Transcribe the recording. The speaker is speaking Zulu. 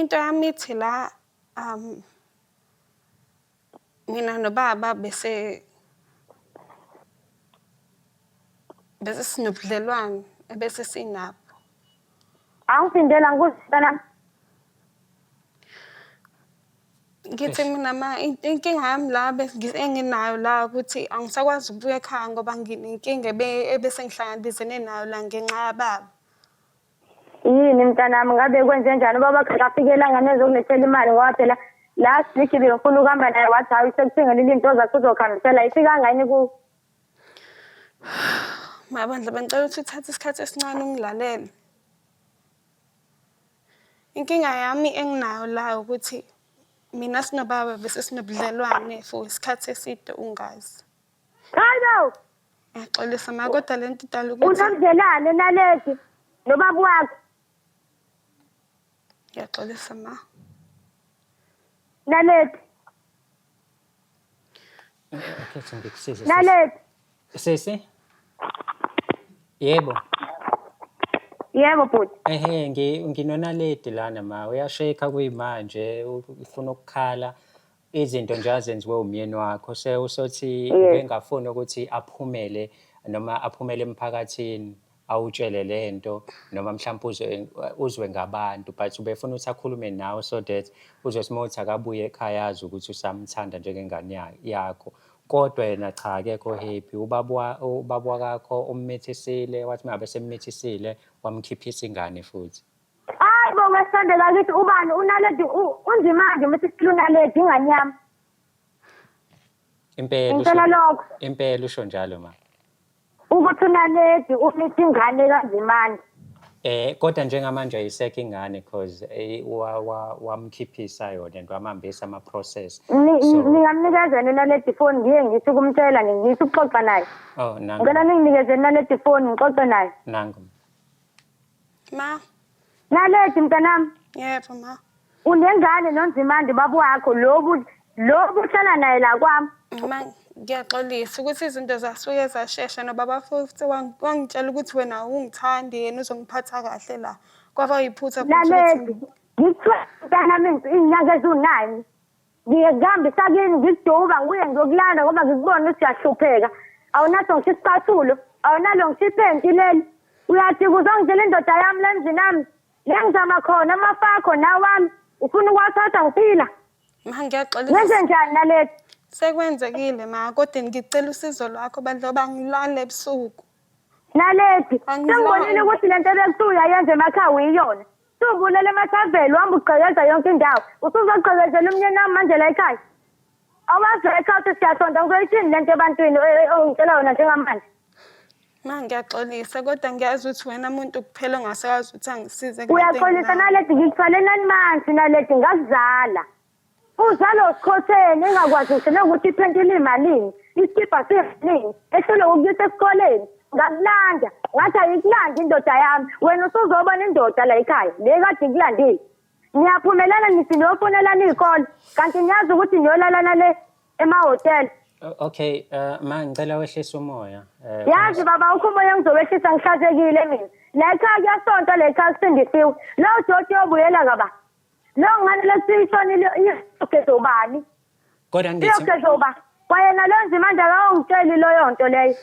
Into yami ithi la mina nobaba bese bese sinobudlelwane ebese sinabo. Awuphindela ngikuzwe mntanami. Ngithi mina ma inkinga yami la enginayo la ukuthi angisakwazi ukubuya ekhaya ngoba nginenkinga ebese ngihlangabezene nayo la ngenxa yababa. Yini mntanami ngabe kwenze njani ubaba wakhe akafikelanga nezokulethela imali ngoba phela last week bengifuna ukuhamba naye wathi hayi sekuthengelile into zakhe uzokuhambisela ifikanga yini ku Mabandla bengicela ukuthi uthathe isikhathi esincane ungilalele. Inkinga yami enginayo la ukuthi mina sinobaba bese sinobudlelwane for isikhathi eside ungazi. Hayi bo! Ngiyaxolisa ma kodwa le nto idala ukuthi Unobudlelwane nalezi nobaba wakho. Ngiyaxolisa ma. Naledi. Okay, ngikusize. Naledi. Sisi? Yebo. Yebo bhuti. Ehhe nginonaledi lana ma uyasheka kuyimanje ufuna ukukhala Izinto nje azenziwe umyeni wakho se usothi ubengafuni ukuthi aphumele noma aphumele emphakathini awutshele lento noma mhlawumpe uzwe uzwe ngabantu but ubefuna ukuthi akhulume nawe so that uzothi uma uthi akabuye ekhaya azi ukuthi usamthanda njengengane yakho kodwa yena cha akekho happy ubaba ubaba wakakho ummithisile wathi uma ngabe semmithisile wamkhiphisa ingane futhi. Hayi bo wesande bakithi ubani unaledi unzimanje ukuthi sicela unaledi ingane yami. Impela Ngicela lokho. Impela usho njalo ma. Ukuthi unaledi umithi ingane kaNzimande. Eh kodwa njengamanje ayisekho ingane cause eh, wamkhiphisa yona and wamhambisa ama process. So Ningamnikeza yini unaledi phone ngiye ngithi ukumtshela nje ngithi ukuxoxa naye. Oh nangu. Ngicela ninginikeze unaledi phone ngixoxe naye. Nangu. Ma. Naledi mntanami. Yebo ma. Unengane noNzimande baba wakho lobu lobu uhlala naye la kwami. Ma ngiyaxolisa ukuthi izinto zasuke zashesha nobaba futhi wangitshela ukuthi wena awungithandi yena uzongiphatha kahle la. Kwaba yiphutha futhi ukuthi Naledi ngikuthiwa mntanami iy'nyanga eziwu-nine Ngiye kuhambisa kini ngikuduba ngibuye ngiyokulanda ngoba ngikubona ukuthi uyahlupheka. Awunaso ngisho isicathulo, awunalo ngisho iphenti leli. Uyathi uzongitshela indoda yami la emzini wami. La ngizama khona amafa akho nawami. Ufuna ukuwathatha ngiphila. Ma ngiyaxolisa. Ngenze njani naleti? Sekwenzekile ma kodwa ngicela usizo lwakho bandla ngoba ngilale ebusuku. Naledi, sengibonile ukuthi le nto ebekuthiwa uyayenza emakhaya uyiyona. Subulela emathaveni uhamba ugqekeza yonke indawo. Usuzogqekezela umnyeni wami manje la ekhaya. Awazi la ekhaya ukuthi siyasonta ngizoyithini le nto ebantwini ongitshela yona njengamanje. Ma ngiyaxolisa kodwa ngiyazi ukuthi wena muntu kuphela ongasekwazi ukuthi angisize kule nto Uyaxolisa enginayo. Naledi ngikuthwale nani manzi Naledi ngakuzala. Uzalwa usikhotheni engakwazi ngisho nokuthi iphenti liyimalini, isikibha siyimalini, ehlulwe ukuyisa esikoleni. Ngakulanda, ngathi ayikulandi indoda yami. Wena usuzobona indoda la ekhaya, le kade ikulandile. Niyaphumelana nithi niyofunelana iy'kole, kanti niyazi ukuthi niyolalana le emahhotela. Okay, ma ngicela wehlise umoya. Yazi baba ukho umoya engizowehlisa ngihlazekile mina. La ekhaya kuyasontwa la ekhaya kusindisiwe. Lowo doti uyobuyela kaba. Leyo ngane lesiyishonile iyogeza ubani? Kodwa ngithi Iyogeza uba? Kwayena lo Nzimande akawungitsheli leyo nto leyo.